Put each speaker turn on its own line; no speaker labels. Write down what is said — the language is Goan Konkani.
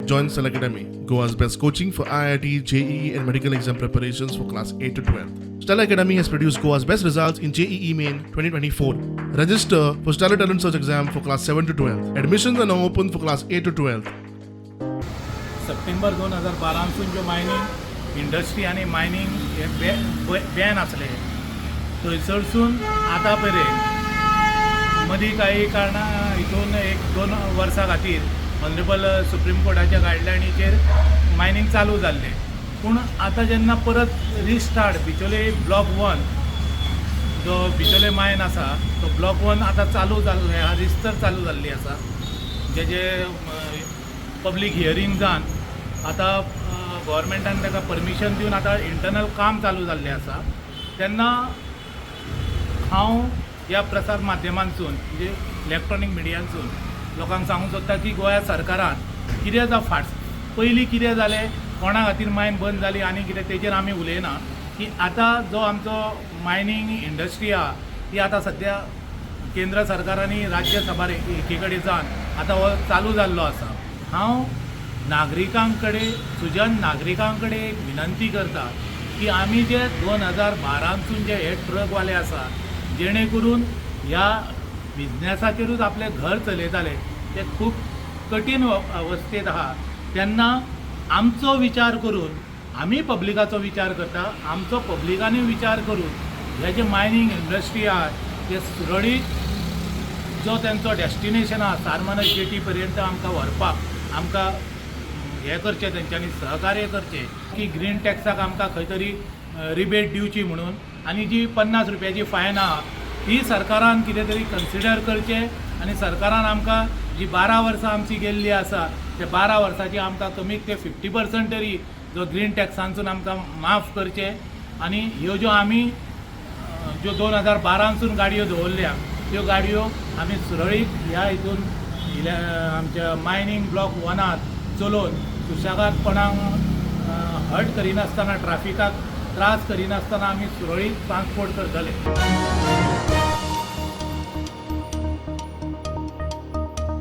Join Stellar Academy, Goa's best coaching for IIT, JEE, and medical exam preparations for class 8 to 12. Stellar Academy has produced Goa's best results in JEE Main 2024. Register for Stellar Talent Search exam for class 7 to 12. Admissions are now open for class 8 to 12.
सप्टेंबर 2012सून ज्यो मायनींग इंडस्ट्री आनी मायनींग हे बॅन आसले, थंयसरसून आतां मेरेन मदीं काही कारणां हितून एक दोन वर्सां खातीर ऑनरेबल सुप्रीम कोर्टाच्या गायडलायनीचेर मायनींग चालू जाल्लें. पूण आतां जेन्ना परत रिस्टार्ट बिचोले ब्लॉक वन, जो बिचोले मायन आसा, तो ब्लॉक वन आतां चालू जाल्ले, रिस्तर चालू जाल्ली आसा, जेजे पब्लीक हियरींग जावन आतां गव्हर्मेंटान ताका परमिशन दिवन आतां इंटरनल काम चालू जाल्लें आसा. तेन्ना हांव ह्या प्रसार माध्यमांतसून, म्हणजे इलेक्ट्रॉनीक मिडियांसून लोकांक सांगूंक सोदता की गोंया सरकारान कितें जावं, फाट पयलीं कितें जालें, कोणा खातीर मायन बंद जाली आनी कितें, तेजेर आमी उलयना, की आतां जो आमचो मायनींग इंडस्ट्री आहा, ती आतां सद्या केंद्र सरकार आनी राज्य सभार एकी कडेन जावन आतां हो चालू जाल्लो आसा. हांव नागरिकां कडेन, सुजन नागरिकां कडेन एक विनंती करता की आमी जे 2012सून जे हे ट्रकवाले आसा, जेणे करून ह्या बिजनेसाचेरूच आपलें घर चलयताले, ते खूब कठीण अवस्थेत आहा. तेन्ना आमचो विचार करून, आमी पब्लिकाचो विचार करता, आमचो पब्लिकांनी विचार करून हे जे मायनींग इंडस्ट्री आहा, ते सुरळीत जो तेंचो डेस्टिनेशन आहा, सारमानस जेटी पर्यंत आमकां व्हरपाक आमकां हें करचें, तेंच्यांनी सहकार्य करचें की ग्रीन टॅक्साक आमकां खंय तरी रिबेट दिवची म्हणून आनी जी 50 रुपयाची फायन आहा, ती सरकारान कितें तरी कन्सिडर करचें आनी सरकारान आमकां जी 12 वर्सां आमची गेल्ली आसा, ते 12 वर्साची आमकां कमीत ते 50% तरी जो ग्रीन टॅक्सांसून आमकां माफ करचें. आनी ह्यो ज्यो आमी ज्यो 2012सून गाडयो दवरल्या, त्यो गाडयो आमी सुरळीत ह्या हितून आमच्या मायनींग ब्लॉक वनात चलोवन सुशेगाद कोणाक हर्ट करिनासतना, ट्राफिकाक त्रास करिनासतना आमी सुरळीत ट्रान्सपोर्ट करतले.